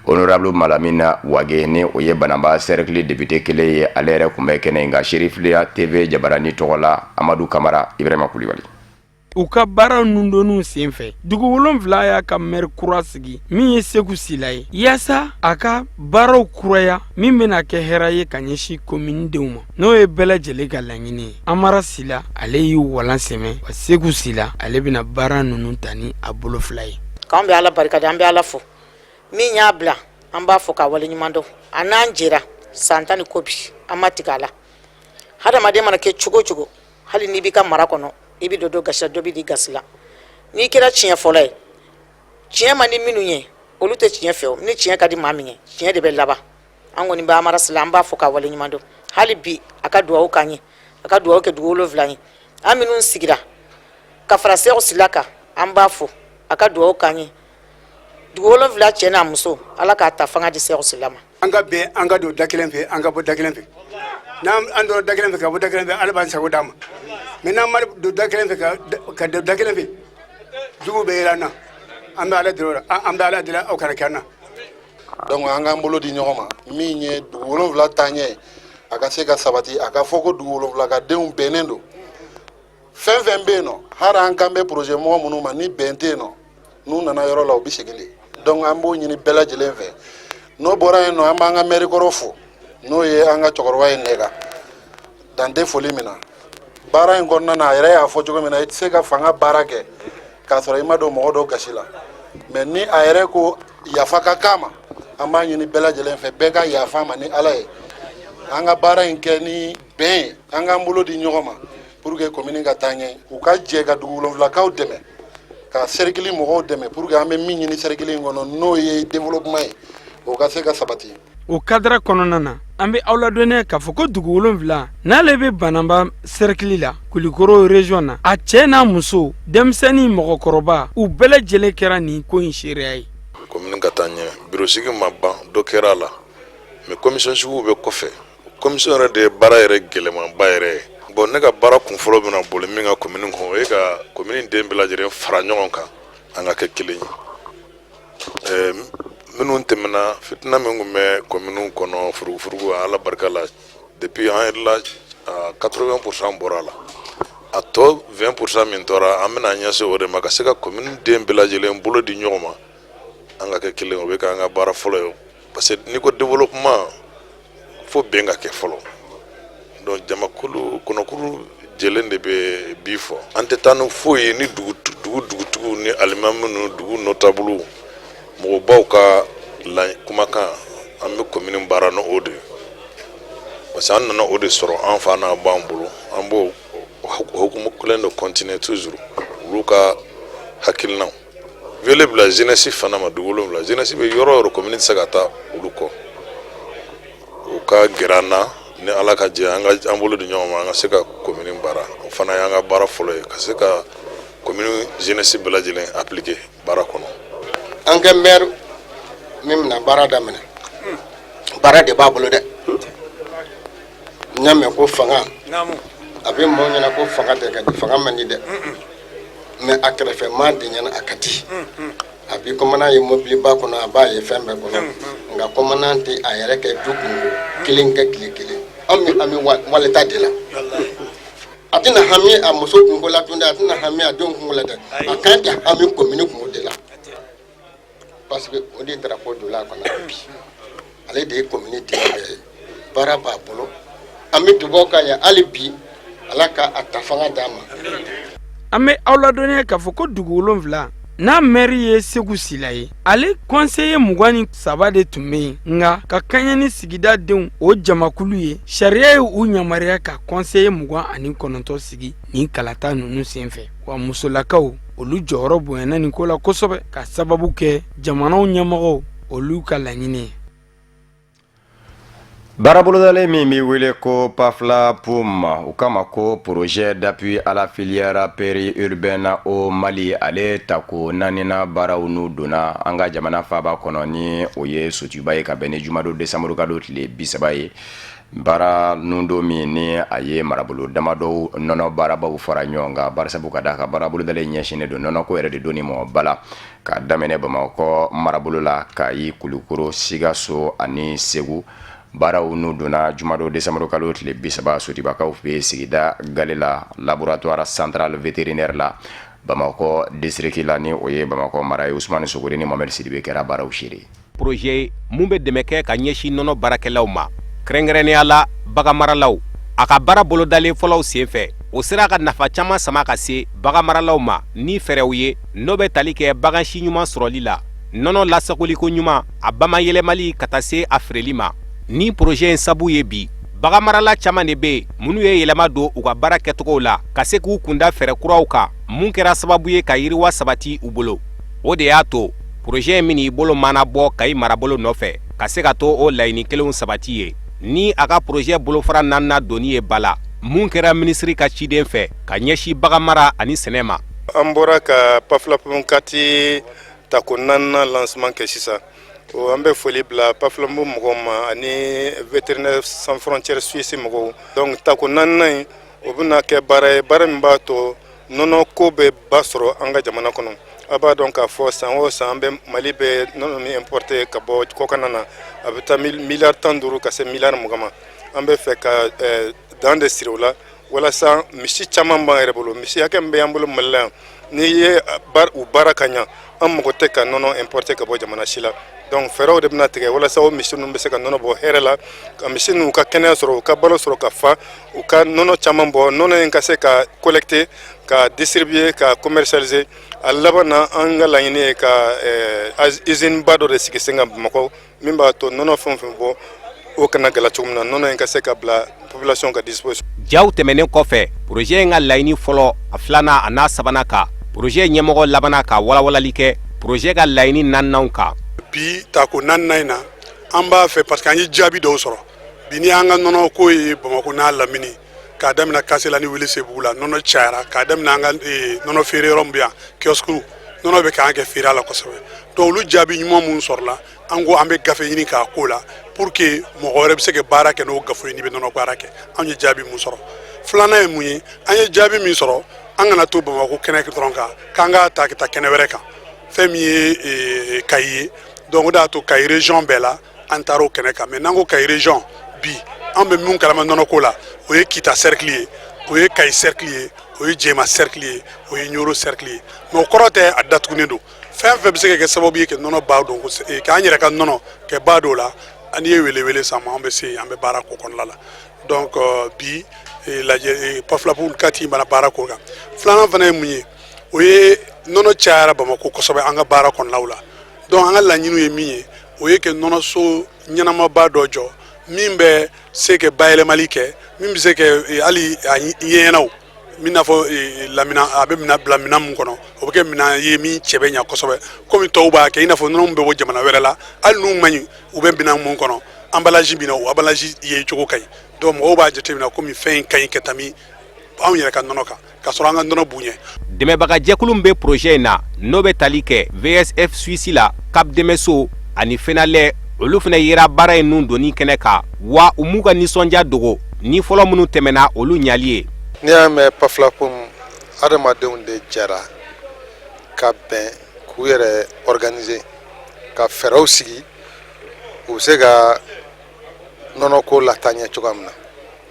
Honorable Malamina Wage, ni o ye Bananba sɛrikili député kelen ye, ale yɛrɛ tun bɛ kɛnɛ in kan Serifiya TV jabarani tɔgɔ la. Amadu Kamara, Ibrahima Kulibali. U ka baara nundonniw senfɛ, dugu 7 y'a ka mɛri kura sigi min ye Seku Sila ye, yaasa a ka baaraw kuraya min bɛna kɛ hɛrɛ ye ka ɲɛsin komini denw ma, n'o ye bɛɛ lajɛlen ka laɲini ye. Amara Sila, ale y'i walan sɛmɛ wa Seku Sila, ale bɛna baara ninnu ta ni a bolo fila ye. K'an bɛ Ala barika da, an bɛ Ala fo min y'a bila, an b'a fo k'a waleɲuman dɔn. A n'an jɛra san 10 ni kɔ bi, an ma tigɛ a la. Hadamaden mana kɛ cogo o cogo, hali n'i b'i ka mara kɔnɔ, i bɛ don dɔ gasi la, dɔ bɛ di gasi la. N'i kɛra tiɲɛ fɔlɔ ye, tiɲɛ man di minnu ye, olu tɛ tiɲɛ fɛ. O ni tiɲɛ ka di maa min ye, tiɲɛ de bɛ laban. An kɔni bɛ Amara Sila, an b'a fo k'a waleɲuman dɔn. Hali bi a ka dugawu k'an ye, a ka dugawu kɛ dugu 7 ye. An minnu sigira ka fara Sɛku Sila kan, an b'a fo, a ka dugawu k'an ye. Dugu 7 cɛ n'a muso, Ala k'a ta fanga di Sɛku Sila ma. An ka bɛn, an ka don da kelen fɛ, an ka bɔ da kelen fɛ. N'an donna da kelen fɛ ka bɔ da kelen fɛ, Ala b'an sago d'an ma. Mais n'an ma don da kelen fɛ ka don da kelen fɛ, juguw bɛ yɛlɛ an na. An bɛ Ala deli o la, an bɛ Ala deli aw kana kɛ an na. Donc an k'an bolo di ɲɔgɔn ma, min ye dugu 7 taaɲɛ ye, a ka se ka sabati, a ka fɔ ko dugu 7 ka denw bɛnnen don. Fɛn fɛn bɛ yen nɔ, hali an kan bɛ projet mɔgɔ minnu ma, ni bɛn tɛ yen nɔ, n'u nana yɔrɔ la, u bɛ segin de. Donc an b'o ɲini bɛɛ lajɛlen fɛ. N'o bɔra yen nɔ, an b'an ka mɛri kɔrɔ fo, n'o ye an ka cɛkɔrɔba ye nɛga dan tɛ foli min na baara in kɔnɔna na. A yɛrɛ y'a fɔ cogo min na, i tɛ se ka fanga baara kɛ k'a sɔrɔ i ma don mɔgɔ dɔw gasi la. Mais ni a yɛrɛ ko yafa ka k'a ma, an b'a ɲini bɛɛ lajɛlen fɛ, bɛɛ ka yafa ma ni Ala ye. An ka baara in kɛ ni bɛn ye, an k'an bolo di ɲɔgɔn ma pour que commune ka taa ɲɛ. U ka jɛ ka dugu wolonwulakaw dɛmɛ, ka cercle mɔgɔw dɛmɛ, pour que an bɛ min ɲini cercle in kɔnɔ, n'o ye développement ye, o ka se ka sabati. O cadre kɔnɔna na, an bɛ aw ladɔnniya k'a fɔ ko dugu 7 n'ale bɛ Bananba cercle la, Kulikoro région na, a cɛ n'a muso, denmisɛnnin, mɔgɔkɔrɔba, u bɛɛ lajɛlen kɛra nin ko in seereya ye. Commune ka taa ɲɛ, bureau sigi ma ban, dɔ kɛra a la, mais commission sigiw bɛ kɔfɛ. Commission yɛrɛ de ye baara yɛrɛ gɛlɛmanba yɛrɛ ye. Bon, ne ka baara kun fɔlɔ bɛna boli min ka commune kɔnɔ, o ye ka commune den bɛɛ lajɛlen fara ɲɔgɔn kan, an ka kɛ kelen ye. Minnu tɛmɛna, fitina min tun bɛ commune kɔnɔ, furugufurugu, Ala barika la, depuis an yɛrɛ la, 80% bɔra a la. A tɔ 20% min tora, an bɛna ɲɛsin o de ma, ka se ka commune den bɛɛ lajɛlen bolo di ɲɔgɔn ma, an ka kɛ kelen. O bɛ k'an ka baara fɔlɔ ye, parce que n'i ko développement, fo bɛn ka kɛ fɔlɔ. Donc jamakulu kɔnɔkuru jɛlen de bɛ bi fɔ. An tɛ taa ni foyi ye ni dugu dugutigiw ni alimami ni dugu notables, mɔgɔbaw ka kumakan. An bɛ commune baara ni o de ye, parce que an nana o de sɔrɔ an fa n'a b'an bolo. An b'o hukumu kelen de continuer toujours, olu ka hakilinaw. Wele bila jeunesse fana ma, dugu 7 jeunesse bɛ yɔrɔ o yɔrɔ, commune tɛ se ka taa olu kɔ. U ka gɛrɛ an na, ni Ala ka jɛ, an ka an bolo di ɲɔgɔn ma, an ka se ka commune baara. O fana y'an ka baara fɔlɔ ye, ka se ka commune jeunesse bɛɛ lajɛlen appliquer baara kɔnɔ. An kɛ maire min bɛna baara daminɛ, baara de b'a bolo dɛ. N y'a mɛn ko fanga, a bɛ maaw ɲɛna ko fanga tɛ ka di, fanga man di dɛ, mais a kɛrɛfɛ maa de ɲɛna a ka di. A b'i commandant ye mobiliba kɔnɔ, a b'a ye fɛn bɛɛ kɔnɔ, nka commandant tɛ a yɛrɛ kɛ du kunko kelen kɛ tile kelen. Anw bɛ hami waleta de la. A tɛna hami a muso kunko la tun dɛ, a tɛna hami a denw kunko la dɛ, a kan ka hami commune kunko de la, parce que o de ye drapeau donna a kɔnɔ bi. Ale de ye commune den bɛɛ ye, baara b'a bolo. An bɛ dugawu k'a ye hali bi, Ala ka a ta fanga d'a ma. An bɛ aw ladɔnniya k'a fɔ ko dugu 7 n'a mɛri ye Segu Sila ye, ale conseiller 23 de tun bɛ yen, nka ka kɛɲɛ ni sigida denw o jamakulu ye, sariya ye u yamaruya ka conseiller 29 sigi nin kalata ninnu senfɛ. Wa musolakaw, olu jɔyɔrɔ bonyana nin ko la kosɛbɛ, ka sababu kɛ jamanaw ɲɛmɔgɔw olu ka laɲini ye. Baara bolodalen min bɛ wele ko PAFLAPUM, u k'a ma ko Projet d'appui à la filière périurbaine au Mali, ale tako naaninan baaraw n'u donna an ka jamana faaba kɔnɔ, ni o ye Sotuba ye, ka bɛn ni jumadon décembre kalo tile 30 ye. Baara nun don min ni a ye marabolo damadɔw nɔnɔ baarabaw fara ɲɔgɔn kan, barisabu ka da ka baara bolodalen ɲɛsinnen don nɔnɔko yɛrɛ de donni mɔ bala, ka daminɛ Bamakɔ marabolo la, Kayi, Kulukoro, Sikaso ani Segu. Baaraw n'u donna jumadon décembre kalo tile 30 Sotubakaw fɛ sigida Galela, laboratoire central vétérinaire la, Bamakɔ district la, ni o ye Bamakɔ mara ye. Usumani Sogore ni Mohamed Sidibe kɛra baaraw seere. Projet mun bɛ dɛmɛ kɛ ka ɲɛsin nɔnɔ baarakɛlaw ma, kɛrɛnkɛrɛnnenya la baganmaralaw. A ka baara bolodalen fɔlɔw senfɛ, o sera ka nafa caman sama ka se baganmaralaw ma ni fɛɛrɛw ye, n'o bɛ tali kɛ bagan si ɲuman sɔrɔli la, nɔnɔ lasagoliko ɲuman, a bamayɛlɛmali, ka taa se a feereli ma. Ni projet in sabu ye bi, baganmarala caman de bɛ yen minnu ye yɛlɛma don u ka baara kɛcogow la, ka se k'u kunda fɛɛrɛ kuraw kan, mun kɛra sababu ye ka yiriwa sabati u bolo. O de y'a to projet in min bolo mana bɔ Kayi marabolo nɔfɛ, ka se ka to o laɲini kelenw sabati ye, ni a ka projet bolofara naaninan donni ye ba la, mun kɛra minisiri ka ciden fɛ ka ɲɛsin baganmara ani sɛnɛ ma. An bɔra ka PAFLAPUM quatre tako naaninan lancement kɛ sisan. O an bɛ foli bila PAFLAPUM mɔgɔw ma ani Vétérinaires sans frontières Suisse mɔgɔw. Donc tako naaninan in, o bɛna kɛ baara ye, baara min b'a to nɔnɔ ko bɛ ba sɔrɔ an ka jamana kɔnɔ. A b'a dɔn k'a fɔ san o san, an bɛ Mali bɛ nɔnɔ min importer ka bɔ kɔkan na, a bɛ taa miliyari 15 ka se miliyari 20 ma. An bɛ fɛ ka dan de siri o la, walasa misi caman b'an yɛrɛ bolo. Misi hakɛ min bɛ an bolo Mali la yan, n'i ye u baara ka ɲa, an mago tɛ ka nɔnɔ importer ka bɔ jamana si la. Donc fɛɛrɛw de bɛna tigɛ walasa o misi ninnu bɛ se ka nɔnɔ bɔ hɛrɛ la, ka misi ninnu ka kɛnɛya sɔrɔ, u ka balo sɔrɔ ka fa, u ka nɔnɔ caman bɔ, nɔnɔ in ka se ka collecter, ka distribuer, ka commercialiser. A laban na, an ka laɲini ye ka usine ba dɔ de sigi sen kan Bamakɔ, min b'a to nɔnɔ fɛn o fɛn bɔ, o kana gɛlɛya cogo min na, nɔnɔ in ka se ka bila population ka disposition. Jaw tɛmɛnen kɔfɛ, projet in ka laɲini fɔlɔ, a filanan, a n'a sabanan kan, projet ɲɛmɔgɔ labanna ka walawalali kɛ projet ka laɲini naaninan kan. Bi tako naaninan in na, an b'a fɛ, parce que an ye jaabi dɔw sɔrɔ bi, ni an ka nɔnɔ ko ye Bamakɔ n'a lamini, k'a daminɛ Kasela ni Welesebugu la, nɔnɔ cayara, k'a daminɛ an ka nɔnɔ feere yɔrɔ min bɛ yan, kiosque, nɔnɔ bɛ k'an kɛ feere la kosɛbɛ. Donc olu jaabi ɲuman mun sɔrɔla, an ko an bɛ gafe ɲini k'a ko la, pour que mɔgɔ wɛrɛ bɛ se ka baara kɛ n'o gafe ye n'i bɛ nɔnɔ baara kɛ. Anw ye jaabi mun sɔrɔ? Filanan ye mun ye? An ye jaabi min sɔrɔ, an kana to Bamakɔ kɛnɛ dɔrɔn kan, k'an k'a ta ka taa kɛnɛ wɛrɛ kan, fɛn min ye Kayi ye. Donc o de y'a to Kayi région bɛɛ la, an taara o kɛnɛ kan. Mais n'an ko Kayi région bi, an bɛ mun kalama nɔnɔko la, o ye Kita cercle ye, o ye Kayi cercle ye, O ye Jɛma cercle ye, o ye Ɲoro cercle ye, mais o kɔrɔ tɛ a datugunen don. Fɛn fɛn bɛ se ka kɛ sababu ye ka nɔnɔ ba don, k'an yɛrɛ ka nɔnɔ kɛ ba don la, an ye wele wele san an bɛ se, an bɛ baara ko kɔnɔna la. Donc bi lajɛ PAFLAPUM 4 bana baara ko kan. Filanan fana ye mun ye? O ye nɔnɔ cayara Bamakɔ kosɛbɛ an ka baara kɔnɔnaw la. Donc an ka laɲiniw ye min ye, o ye kɛ nɔnɔso ɲɛnamaba dɔ jɔ min bɛ se ka bayɛlɛmali kɛ, min bɛ se ka hali a ɲɛnaw min n'a fɔ lamina, a bɛ minɛ bila minɛn min kɔnɔ, o bɛ kɛ minɛn ye min cɛ bɛ ɲa kosɛbɛ, komi tɔw b'a kɛ, i n'a fɔ nɔnɔ min bɛ bɔ jamana wɛrɛ la, hali n'u man ɲi, u bɛ minɛn mun kɔnɔ, emballage min na, o emballage ye cogo ka ɲi. Donc mɔgɔw b'a jateminɛ komi fɛn in ka ɲi ka tɛmɛ anw yɛrɛ ka nɔnɔ kan, ka sɔrɔ an ka nɔnɔ b'u ɲɛ. Dɛmɛbagajɛkulu min bɛ projet in na, n'o bɛ tali kɛ VSF Suisse la, CAP dɛmɛso ani FENALED, olu fana yera baara in nun donni kɛnɛ kan wa, u m'u ka nisɔndiya dogo ni fɔlɔ minnu tɛmɛna, olu ɲali ye. N'i y'a mɛn PAFLAPUM, adamadenw de jɛra ka bɛn k'u yɛrɛ organiser, ka fɛɛrɛw sigi, u bɛ se ka nɔnɔko lataa ɲɛ cogoya min na.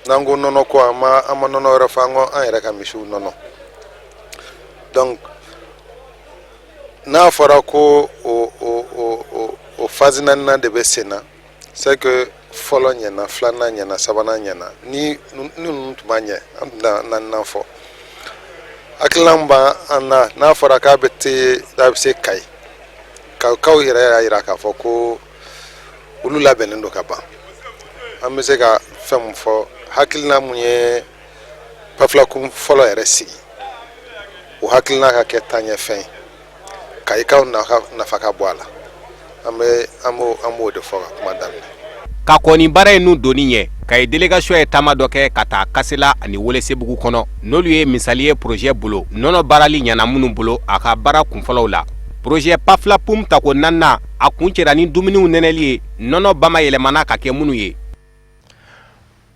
N'an ko nɔnɔko, an ma nɔnɔ wɛrɛ fɔ, an ko an yɛrɛ ka misiw nɔnɔ. Donc n'a fɔra ko o phase naaninan de bɛ sen na, c'est que fɔlɔ ɲɛna, filanan ɲɛna, sabanan ɲɛna. Ni ninnu tun ma ɲɛ, an tun tɛna naaninan fɔ. Hakilina min b'an na, n'a fɔra k'a bɛ te, n'a bɛ se Kayi, Kayikaw yɛrɛ y'a jira k'a fɔ ko olu labɛnnen don ka ban. An bɛ se ka fɛn min fɔ, hakilina mun ye PAFLACUM fɔlɔ yɛrɛ sigi, o hakilina ka kɛ taaɲɛfɛn ye, Kayikaw nafa ka bɔ a la. An bɛ an b'o an b'o de fɔ ka kuma daminɛ. Ka kɔn ni baara in nun donni ɲɛ, Kayi délégation ye taama dɔ kɛ ka taa Kasela ani Welesebugu kɔnɔ, n'olu ye misali ye projet bolo, nɔnɔ baarali ɲana minnu bolo a ka baara kunfɔlɔw la. Projet PAFLAPUM tako naaninan, a kuncɛra ni dumuniw nɛnɛli ye, nɔnɔ bamayɛlɛmana ka kɛ minnu ye.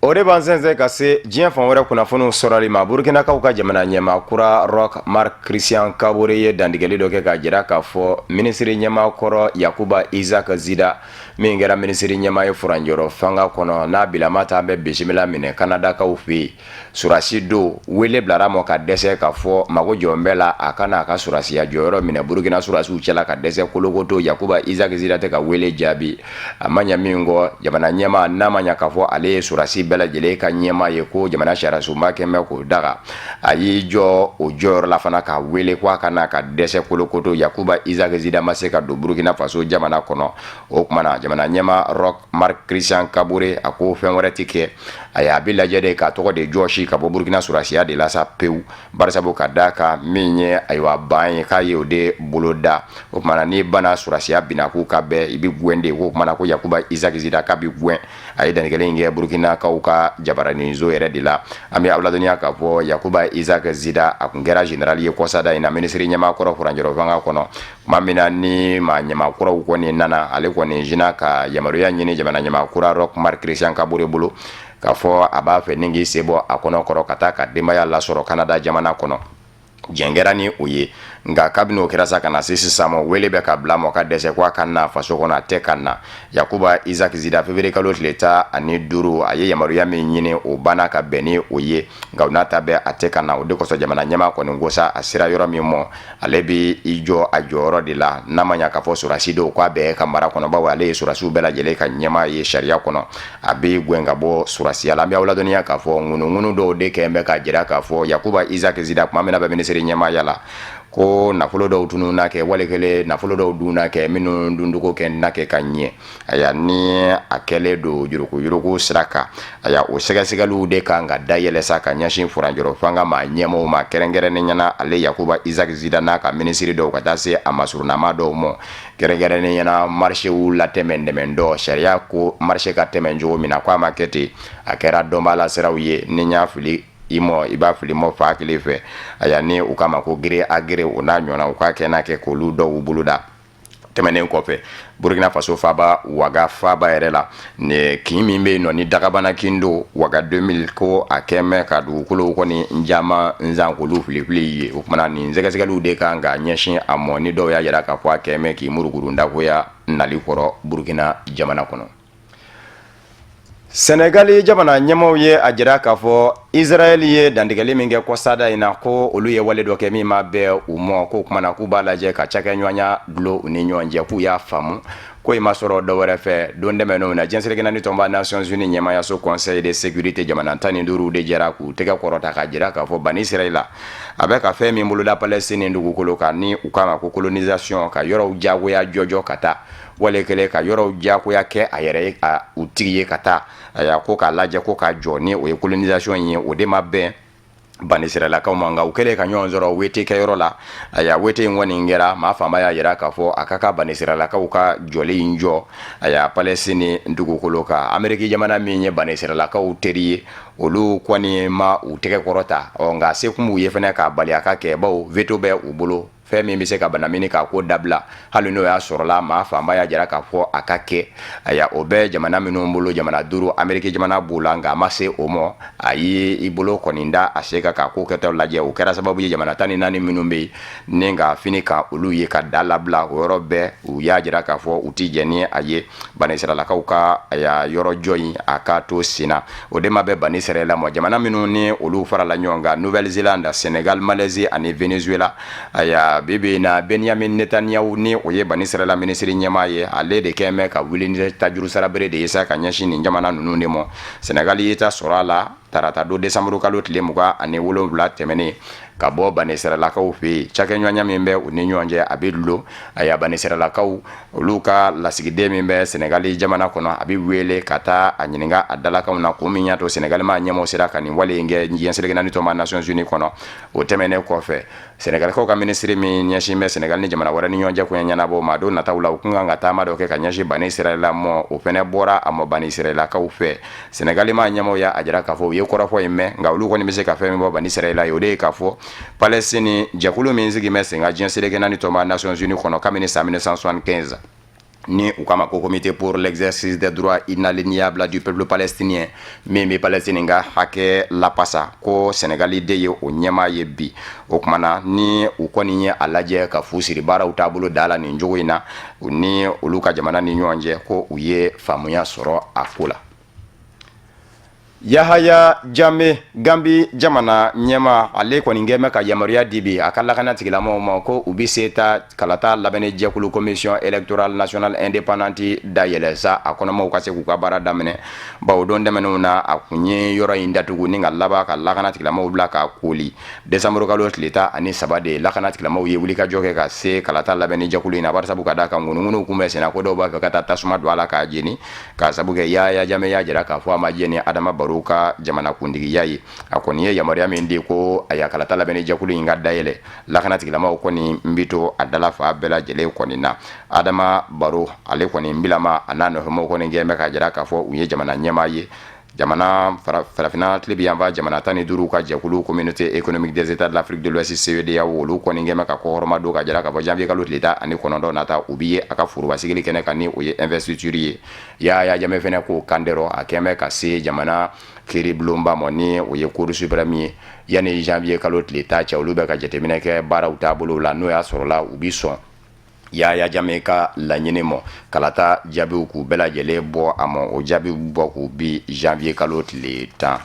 O de b'an sɛnsɛn ka se diɲɛ fan wɛrɛ kunnafoniw sɔrɔli ma. Burukinakaw ka jamana ɲɛmaa kura Roch Marc Christian Kabore ye dantigɛli dɔ kɛ k'a jira k'a fɔ minisiri ɲɛmaa kɔrɔ Yakuba Isaac Zida, min kɛra minisiri ɲɛmaa ye furancɛrɔ fanga kɔnɔ, n'a bilama taa bɛ bisimila minɛ Kanadakaw fɛ yen. Surasi don wele bilara mɔ ka dɛsɛ k'a fɔ mago jɔn bɛɛ la, a ka n'a ka surasiya jɔyɔrɔ minɛ Burukina surasiw cɛla ka dɛsɛ kolokoto. Yakuba Isaac Zida tɛ ka wele jaabi. A ma ɲa min kɔ, jamana ɲɛmaa, n'a ma ɲa k'a fɔ ale ye surasi bɛɛ lajɛlen ka ɲɛmaa ye, ko jamana sariyasunba kɛn bɛ k'o daga, a y'i jɔ o jɔyɔrɔ la fana k'a wele ko a ka n'a ka dɛsɛ kolokoto. Yakuba Isaac Zida ma se ka don Burukina Faso jamana kɔnɔ. O tuma na, jamana ɲɛmaa Roch Marc Christian Kabore, a ko fɛn wɛrɛ tɛ kɛ, ayi, a bɛ lajɛ de k'a tɔgɔ de jɔsi ka bɔ Burukina surasiya de la sa pewu, barisabu ka d'a kan min ye, ayiwa, ban ye k'a ye o de boloda. O tuma na, n'i banna surasiya binna k'u ka bɛɛ, i bɛ gɛn de. K'o tuma na ko Yakuba Isaac Zida k'a bɛ gɛn. A ye dantigɛli in kɛ Burukinakaw ka jabaraninso yɛrɛ de la. An bɛ aw ladɔnniya k'a fɔ Yakuba Isaac Zida, a tun kɛra général ye kɔsada in na, minisiri ɲɛmaa kɔrɔ furancɛrɔ fanga kɔnɔ. Tuma min na ni maa ɲɛmaa kuraw kɔni nana, ale kɔni sinna ka yamaruya ɲini jamana ɲɛmaa kura Roch Marc Christian Kabore bolo k'a fɔ a b'a fɛ ni k'i sen bɔ a kɔnɔ kɔrɔ ka taa ka denbaya lasɔrɔ Kanada jamana kɔnɔ. Jɛn kɛra ni o ye, nka kabini o kɛra sa ka na se sisan ma, wele bɛ ka bila mɔ ka dɛsɛ ko a ka na faso kɔnɔ, a tɛ ka na. Yakuba Isaac Zida, février kalo tile 15, a ye yamaruya min ɲini, o banna ka bɛn ni o ye, nka o n'a ta bɛɛ, a tɛ ka na. O de kosɔn jamana ɲɛmaa kɔni ko sa, a sera yɔrɔ min mɔ, ale bɛ i jɔ a jɔyɔrɔ de la, n'a ma ɲa k'a fɔ surasi dɔw k'a bɛɛ ka mara kɔnɔ, bawo ale ye surasiw bɛɛ lajɛlen ka ɲɛmaa ye sariya kɔnɔ, a bɛ gɛn ka bɔ surasiya la. An bɛ aw ladɔnniya k'a fɔ ŋunuŋunu dɔw de kɛn bɛ k'a jira k'a fɔ Yakuba Isaac Zida, tuma min na bɛ minisiri ɲɛmaaya la, ko nafolo dɔw tununna kɛ, wali kelen nafolo dɔw dunna kɛ, minnu duncogo kɛ na kɛ ka ɲɛ, aya, ni a kɛlen don yuruguyurugu sira kan. Aya, o sɛgɛsɛgɛliw de kan ka dayɛlɛ sa ka ɲɛsin furancɛrɔ fanga maa ɲɛmɔgɔw ma, kɛrɛnkɛrɛnnenya na ale Yakuba Isaac Zida n'a ka minisiri dɔw, ka taa se a masurunnama dɔw ma, kɛrɛnkɛrɛnnenya na marchéw latɛmɛ dɛmɛ dɔ sariya ko marché ka tɛmɛ cogo min na, ko a ma kɛ ten, a kɛra dɔnbaa siraw ye. Ni n y'a fili i mɔ, i b'a fili mɔ fa kelen fɛ. Aya, ni u k'a ma ko gré à gré, o n'a ɲɔgɔnna, u k'a kɛ n'a kɛ k'olu dɔw boloda. Tɛmɛnen kɔfɛ, Burukina Faso faaba Waga faaba yɛrɛ la, kin min bɛ yen nɔ ni dagabana kin don, Waga 2000, ko a kɛmɛ ka dugukolo kɔni caman zan k'olu filifili ye. O tuma na, nin sɛgɛsɛgɛliw de kan ka ɲɛsin a mɔ, ni dɔw y'a jira k'a fɔ a kɛmɛ k'i murukurun dagoya nali kɔrɔ Burukina jamana kɔnɔ. Senegali jamana ɲɛmaaw ye a jira k'a fɔ Israɛl ye dantigɛli min kɛ kɔsada in na, ko olu ye wale dɔ kɛ min ma bɛn u ma, k'o kuma na k'u b'a lajɛ ka cakɛɲɔgɔnya dulon u ni ɲɔgɔn cɛ. K'u y'a faamu ko in ma sɔrɔ dɔ wɛrɛ fɛ. Don tɛmɛnenw na, diɲɛ seleke naani tɔnba Nations Unies ɲɛmaayaso Conseil de sécurité jamana 15 de jɛra k'u tɛgɛ kɔrɔta k'a jira k'a fɔ Bani Israɛla a bɛ ka fɛn min boloda Palestine dugukolo kan, ni u k'a ma ko colonisation, ka yɔrɔw jagoya jɔjɔ ka taa, wale kelen ka yɔrɔw jagoya kɛ a yɛrɛ ye ka u tigi ye ka taa, ayiwa, ko k'a lajɛ ko k'a jɔ, ni o ye colonisation ye, o de ma bɛn Banisiralakaw ma. Nka u kɛlen ka ɲɔgɔn sɔrɔ wete kɛyɔrɔ la, ayiwa, wete in kɔni kɛra, maa fanba y'a jira k'a fɔ a ka kan Banisiralakaw ka jɔli in jɔ, ayiwa, Palestine dugukolo kan. Ameriki jamana min ye Banisiralakaw teri ye, olu kɔni ma u tɛgɛ kɔrɔta. Ɔ nka se kun b'u ye fana k'a bali a ka kɛ, bawo veto bɛ u bolo, fɛn min bɛ se ka banamini k'a ko dabila, hali n'o y'a sɔrɔla maa fanba y'a jira k'a fɔ a ka kɛ. Ayiwa, o bɛ jamana minnu bolo, jamana duuru, Ameriki jamana b'o la, nka a ma se o ma. A ye i bolo kɔni da a se kan k'a ko kɛtɔ lajɛ. O kɛra sababu ye jamana 14 minnu bɛ yen ni ka fini kan, olu ye ka da labila o yɔrɔ bɛɛ. U y'a jira k'a fɔ u tɛ jɛn ni a ye Banisiralakaw ka yɔrɔ jɔ in a ka to senna. O de ma bɛn Banisirala ma. Jamana minnu ni olu farala ɲɔgɔn kan, Nouvelle-Zélande, Sénégal, Malaisie ani Venezuela. Ayiwa, bi bi in na, Benyamin Netanyahu, ni o ye Banisirala minisiri ɲɛmaa ye, ale de kɛlen bɛ ka wuli ni tajuru sarabere de ye sa ka ɲɛsin nin jamana ninnu de ma. Senegali y'i ta sɔrɔ a la tarata don, desanburu kalo tile 27 tɛmɛnen, ka bɔ Banisiralakaw fɛ yen. Cakɛɲɔgɔnya min bɛ u ni ɲɔgɔn cɛ, a bɛ dulon. Ayiwa, Banisiralakaw olu ka lasigiden min bɛ Senegali jamana kɔnɔ, a bɛ wele ka taa a ɲininka a dalakanw na, kun min y'a to Senegali maa ɲɛmaaw sera ka nin wale in kɛ diɲɛ seleke naani tɔnba Nations Unies kɔnɔ. O tɛmɛnen kɔfɛ, Senegalikaw ka minisiri min ɲɛsin bɛ Senegal ni jamana wɛrɛ ni ɲɔgɔn cɛ koɲɛ ɲɛnabɔ ma, don nataw la u kun kan ka taama dɔ kɛ ka ɲɛsin Bani Israɛla ma, o fɛnɛ bɔra a ma Banisiralakaw fɛ. Senegali maa ɲɛmaaw y'a jira k'a fɔ u ye kɔrɔfɔ in mɛn, nka olu kɔni bɛ se ka fɛn min fɔ Bani Israɛla ye, o de ye k'a fɔ Palestine jɛkulu min sigi bɛ sen kan diɲɛ seleke naani tɔnba Nations Unies kɔnɔ kabini san 1975, ni u k'a ma ko Comité pour l'exercice des droits inaliénables du peuple palestinien, min bɛ Palestine ka hakɛ lapasa, ko Senegali de ye o ɲɛmaa ye bi. O tuma na, ni u kɔni ye a lajɛ ka fu siri baaraw taabolo da la nin cogo in na, u ni olu ka jamana ni ɲɔgɔn cɛ, ko u ye faamuya sɔrɔ a ko la. Yahaya Jame, Gambi jamana ɲɛmaa, ale kɔni kɛn bɛ ka yamaruya di bi a ka lakana tigilamɔgɔw ma ko u bɛ se ta kalata labɛnni jɛkulu Commission électorale nationale indépendante dayɛlɛ sa, a kɔnɔmaw ka se k'u ka baara daminɛ, bawo don tɛmɛnenw na, a kun ye yɔrɔ in datugu ni ka laban ka lakana tigilamɔgɔw bila k'a kooli. Desanburu kalo tile 13 de, lakana tigilamɔgɔw ye wulikajɔ kɛ ka se kalata labɛnni jɛkulu in na, barisabu ka d'a kan ŋunuŋunuw kun bɛ senna ko dɔw b'a fɛ ka taa tasuma don a la k'a jeni, k'a sabu kɛ Yaya Jame y'a jira k'a fɔ a ma jɛn ni Adama Baro ka jamanakuntigiya ye. A kɔni ye yamaruya min di ko a y'a kalata labɛnni jɛkulu in ka dayɛlɛ, lakana tigilamɔgɔw kɔni n bi to a dala fa bɛɛ lajɛlen kɔni na. Adama Baro, ale kɔni bilama, a n'a nɔfɛmɔgɔw kɔni kɛn bɛ k'a jira k'a fɔ u ye jamana ɲɛmaa ye jamana farafinna tilebin yanfan jamana 15 ka jɛkulu Communauté économique des États de l'Afrique de l'Ouest, CEDEAO. Olu kɔni kɛn bɛ ka kɔkɔrɔma don k'a jira k'a fɔ janvier kalo tile 19 nata, u bɛ ye a ka foroba sigili kɛnɛ kan, ni o ye investiture ye. Yaya Jame fɛnɛ ko kandɛrɔ a kɛn bɛ ka se jamana kiiri bulonba ma, ni o ye Cour suprême ye, yanni janvier kalo tile 10 cɛ. Olu bɛ ka jateminɛ kɛ baaraw taabolo la, n'o y'a sɔrɔla u bi sɔn Yaya Jame ka laɲini ma, kalata jaabiw k'u bɛɛ lajɛlen bɔ a ma. O jaabiw bɔ k'u bi janvier kalo tile 10.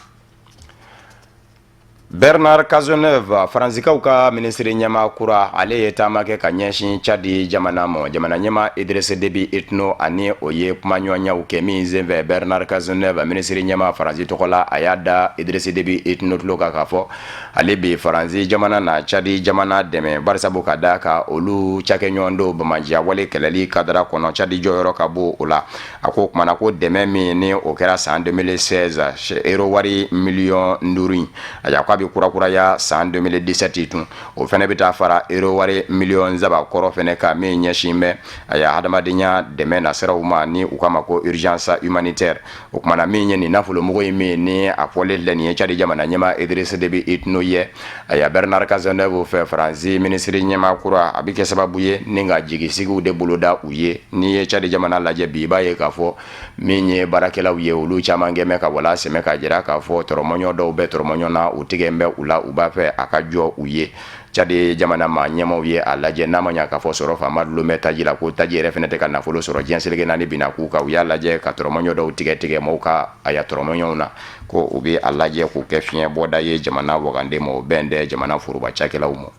Bernard Cazeneuve, Faransikaw ka minisiri ɲɛmaa kura, ale ye taama kɛ ka ɲɛsin Tchad jamana ma. Jamana ɲɛmaa Idriss Déby Itno ani o ye kumaɲɔgɔnyaw kɛ min senfɛ, Bernard Cazeneuve, minisiri ɲɛmaa Faransi tɔgɔ la, a y'a da Idriss Déby Itno tulo kan k'a fɔ ale bi Faransi jamana na Tchad jamana dɛmɛ, barisabu ka da kan olu cakɛɲɔgɔn dɔw banbaanciya wale kɛlɛli kadara kɔnɔ, Tchad jɔyɔrɔ ka bon o la. A ko kumana ko dɛmɛ min ni o kɛra san 2016, euro wari miliyɔn 5 in, a k'a bɛ kurakuraya san 2017 tun, o fɛnɛ bɛ taa fara euro wari miliyɔn 3 kɔrɔ fɛnɛ kan, min ɲɛsin bɛ a ya hadamadenya dɛmɛ nasiraw ma, ni u k'a ma ko urgence humanitaire. O kumana min ye nin nafolomugu in min ni a fɔlen filɛ nin ye Tchad jamana ɲɛmaa Idriss Déby Itno ye, aya Bernard Cazeneuve fɛ, Faransi minisiri ɲɛmaa kura, a bɛ kɛ sababu ye ni ka jigisigiw de boloda u ye. N'i ye Tchad jamana lajɛ bi, i b'a ye k'a fɔ min ye baarakɛlaw ye, olu caman kɛn bɛ ka wala sɛmɛ k'a jira k'a fɔ tɔrɔmɔɲɔ dɔw bɛ tɔrɔmɔɲɔ na u tigɛ. tigɛn bɛ u la, u b'a fɛ a ka jɔ u ye. Cadi jamana maa ɲɛmaw ye a lajɛ n'a ma ɲa k'a fɔ sɔrɔ fanba dulon bɛ taji la, ko taji yɛrɛ fɛnɛ tɛ ka nafolo sɔrɔ diɲɛ seleke naani binna k'u kan. U y'a lajɛ ka tɔrɔmɔɲɔ dɔw tigɛ tigɛ mɔgɔw ka aya tɔrɔmɔɲɔw na, ko u bɛ a lajɛ k'u kɛ fiɲɛ bɔda ye jamana wagande ma, o bɛn tɛ jamana foroba cakɛlaw ma.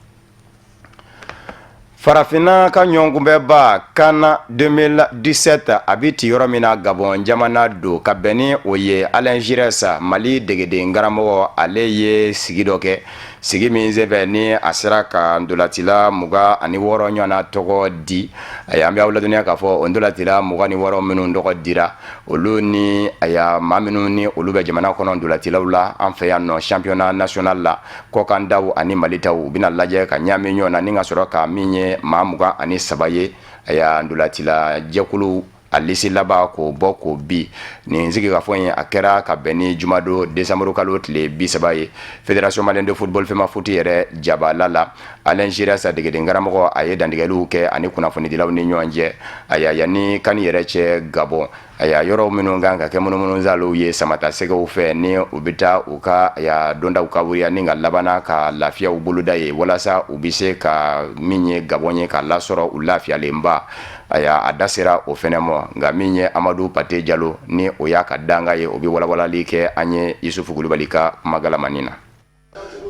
Farafinna ka ɲɔgɔnkunbɛnba CAN 2017, a bɛ ci yɔrɔ min na, Gabɔn jamana don. Ka bɛn ni o ye, Alain Giresse, Mali degeden karamɔgɔ, ale ye sigi dɔ kɛ, sigi min senfɛ ni a sera ka ntolacila 26 ɲɔgɔnna tɔgɔ di. Ayiwa, an bɛ aw ladɔnniya k'a fɔ o ntolacila 26 minnu tɔgɔ dira, olu ni aya maa minnu ni olu bɛ jamana kɔnɔ ntolacilaw la an fɛ yan nɔ championnat national la, kɔkan taw ani Mali taw, u bɛna lajɛ ka ɲaami ɲɔgɔn na ni ka sɔrɔ ka min ye maa 23 ye, aya ntolacila jɛkulu a lisi laban k'o bɔ k'o bi. Nin sigikafɔ in, a kɛra ka bɛn ni jumadon décembre kalo tile 30 ye, Fédération malienne de football FEMAFOOT yɛrɛ jabala la. Alain Giresse, degeden karamɔgɔ, a ye dantigɛliw kɛ ani kunnafonidilaw ni ɲɔgɔn cɛ. Aya, yanni CAN yɛrɛ cɛ Gabɔn, aya yɔrɔ minnu kan ka kɛ munumunusaalow ye samatasɛgɛw fɛ, ni u bɛ taa u ka aya dondaw ka wuriya ni ka labanna ka lafiyaw boloda ye, walasa u bɛ se ka min ye Gabɔn ye ka lasɔrɔ u lafiyalenba. Aya, a da sera o fɛnɛ ma. Nka min ye Amadu Pate Jalo ni o y'a ka danga ye, o bɛ walawalali kɛ an ye Yusufu Kulubali ka kumagalamani na.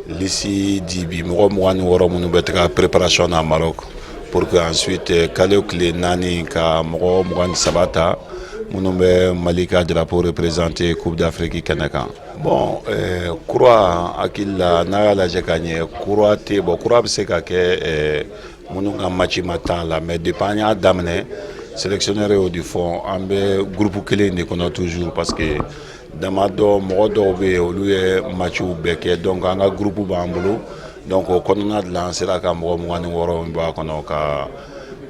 Lisi di bi, mɔgɔ 26 minnu bɛ taga préparation na Maroc, pour que ensuite kalo tile 4 ka mɔgɔ 23 ta minnu bɛ Mali ka drapeau représenter Coupe d'Afrique kɛnɛ kan. Bon, kura hakili la, n'a y'a lajɛ ka ɲɛ, kura tɛ. Bon, kura bɛ se ka kɛ minnu ka match ma tan la, mais depuis an y'a daminɛ, sélectionneur y'o de fɔ, an bɛ groupe kelen de kɔnɔ toujours, parce que damadɔ mɔgɔ dɔw bɛ yen, olu ye matchw bɛɛ kɛ. Donc an ka groupe b'an bolo. Donc o kɔnɔna de la, an sera ka mɔgɔ 26 min b'a kɔnɔ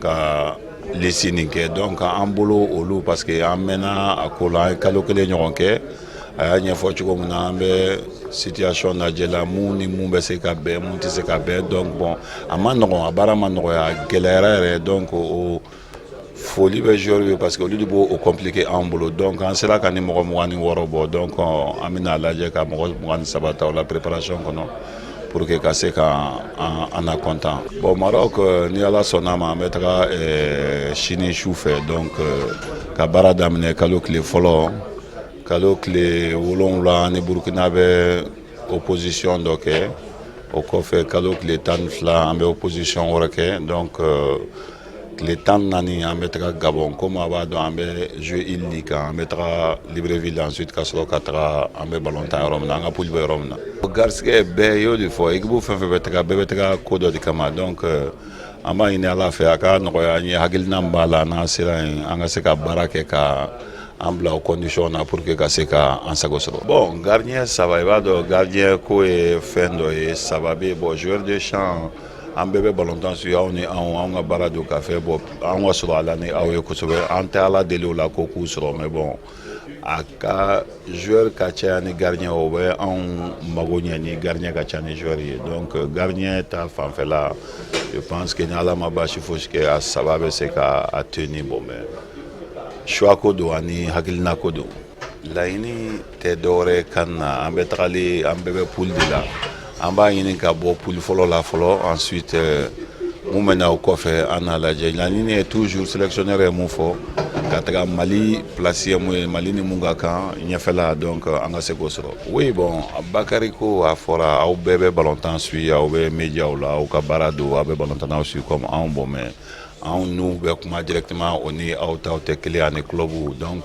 ka lisi nin kɛ. Donc an bolo olu, parce que an mɛnna a ko la, an ye kalo kelen ɲɔgɔn kɛ. A y'a ɲɛfɔ cogo min na, an bɛ situation lajɛ la, mun ni mun bɛ se ka bɛn, mun tɛ se ka bɛn. Donc bon, a ma nɔgɔn, a baara ma nɔgɔya, a gɛlɛyara yɛrɛ. Donc o foli bɛ joueur ye, parce que olu de b'o o compliqué anw bolo. Donc an sera ka ni mɔgɔ 26 bɔ. Donc an bɛna lajɛ ka mɔgɔ 23 ta o la préparation kɔnɔ, pour que ka se ka an na content. Bon, Maroc, ni Ala sɔnna ma, an bɛ taga sini su fɛ. Donc ka baara daminɛ kalo tile fɔlɔ, kalo tile 7 ni Burukina bɛ opposition dɔ kɛ. O kɔfɛ, kalo tile 12, an bɛ opposition wɛrɛ kɛ. Donc tile 14, an bɛ taga Gabon. Komi a b'a dɔn, an bɛ jouer île de kan, an bɛ taga Libreville, ensuite ka sɔrɔ ka taga an bɛ ballon tan yɔrɔ min na, an ka poule bɛ yɔrɔ min na. Garisɛgɛ bɛɛ y'o de fɔ, équipe fɛn fɛn bɛ taga, bɛɛ bɛ taga ko dɔ de kama. Donc an b'a ɲini Ala fɛ, a ka nɔgɔya an ye. Hakilina min b'a la, n'an sera yen, an ka se ka baara kɛ ka an bila o condition na pour que ka se ka an sago sɔrɔ. Bon, gardien saba, i b'a dɔn, gardien ko ye fɛn dɔ ye, saba bɛ yen. Bon, joueur de champ, an bɛɛ bɛ balontan suit, aw ni anw, anw ka baara don ka fɛ. Bon, an ka sɔrɔ a la ni aw ye kosɛbɛ, an tɛ Ala deli o la ko k'u sɔrɔ, mais bon, a ka joueur ka caya ni gardien, o bɛ anw mago ɲɛ ni gardien ka ca ni joueur ye. Donc gardien ta fanfɛla, je pense que ni Ala ma baasi fosi kɛ, a saba bɛ se ka a tenir. Bon, mais choix ko don ani hakilina ko don. Laɲini tɛ dɔwɛrɛ kan na, an bɛ tagali, an bɛɛ bɛ poule de la, an b'a ɲini ka bɔ poule fɔlɔ la fɔlɔ, ensuite mun bɛ na o kɔfɛ, an n'a lajɛ. Laɲini ye toujours, sélectionneur ye mun fɔ, ka taga Mali place ye mun ye, Mali ni mun ka kan ɲɛfɛla, donc an ka se k'o sɔrɔ. Oui, bon, Bakari ko a fɔra, aw bɛɛ bɛ balontan suit, aw bɛ médiaw la, aw ka baara don, aw bɛ balontannaw suit comme anw. Bon, mais anw n'u bɛ kuma directement, o ni aw taw tɛ kelen, ani club. Donc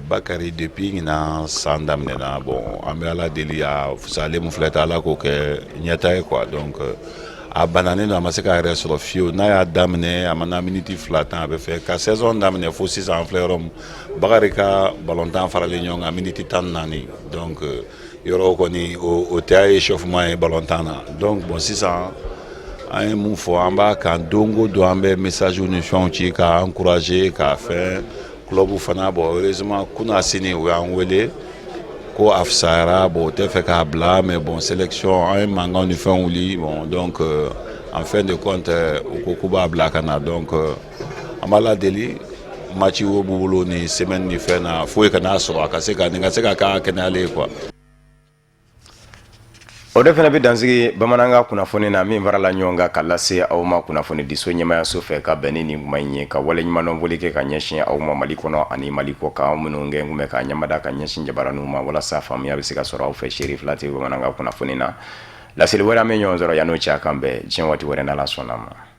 Bakari, depuis ɲinan san daminɛna, bon, an bɛ Ala deli, a fisalen mun filɛ ta, Ala k'o kɛ ɲɛta ye quoi. Donc a bananen don, a ma se k'a yɛrɛ sɔrɔ fiyewu. N'a y'a daminɛ, a mana miniti 2 tan, a bɛ fɛ ka saison daminɛ fo sisan, an filɛ yɔrɔ min, Bakari ka balontan faralen ɲɔgɔn kan miniti 14. Donc yɔrɔ kɔni, o tɛ a ye échauffement ye balontan na. Donc bon, sisan an ye mun fɔ, an b'a kan don o don, an bɛ message ni fɛnw ci k'a encourager k'a fɛn. Club fana, bon, heureusement kunna sini u y'an wele ko a fisayara. Bon, o tɛ fɛ k'a bila, mais bon, sélection, an ye mankan ni fɛnw wuli. Bon, donc en fin de compte, u ko k'u b'a bila ka na. Donc an b'a ladeli, match wo b'u bolo ni semaine ni fɛn na, foyi kana sɔrɔ, a ka se ka nin ka se ka k'a kɛnɛyalen ye quoi. O de fana bɛ dansigi bamanankan kunnafoni na min farala ɲɔgɔn kan ka lase aw ma kunnafonidiso ɲɛmayaso fɛ ka bɛn ni nin kuma in ye, ka waleɲumandɔn foli kɛ ka ɲɛsin aw ma Mali kɔnɔ ani Mali kɔkan, aw minnu kɛ kun bɛ ka ɲɛmada ka ɲɛsin jabaraninw ma walasa faamuya bɛ se ka sɔrɔ aw fɛ Seri Fila TV bamanankan kunnafoni na. Laseli wɛrɛ, an bɛ ɲɔgɔn sɔrɔ. Yan'o cɛ, a k'an bɛn diɲɛ waati wɛrɛ, n'Ala sɔnna a ma.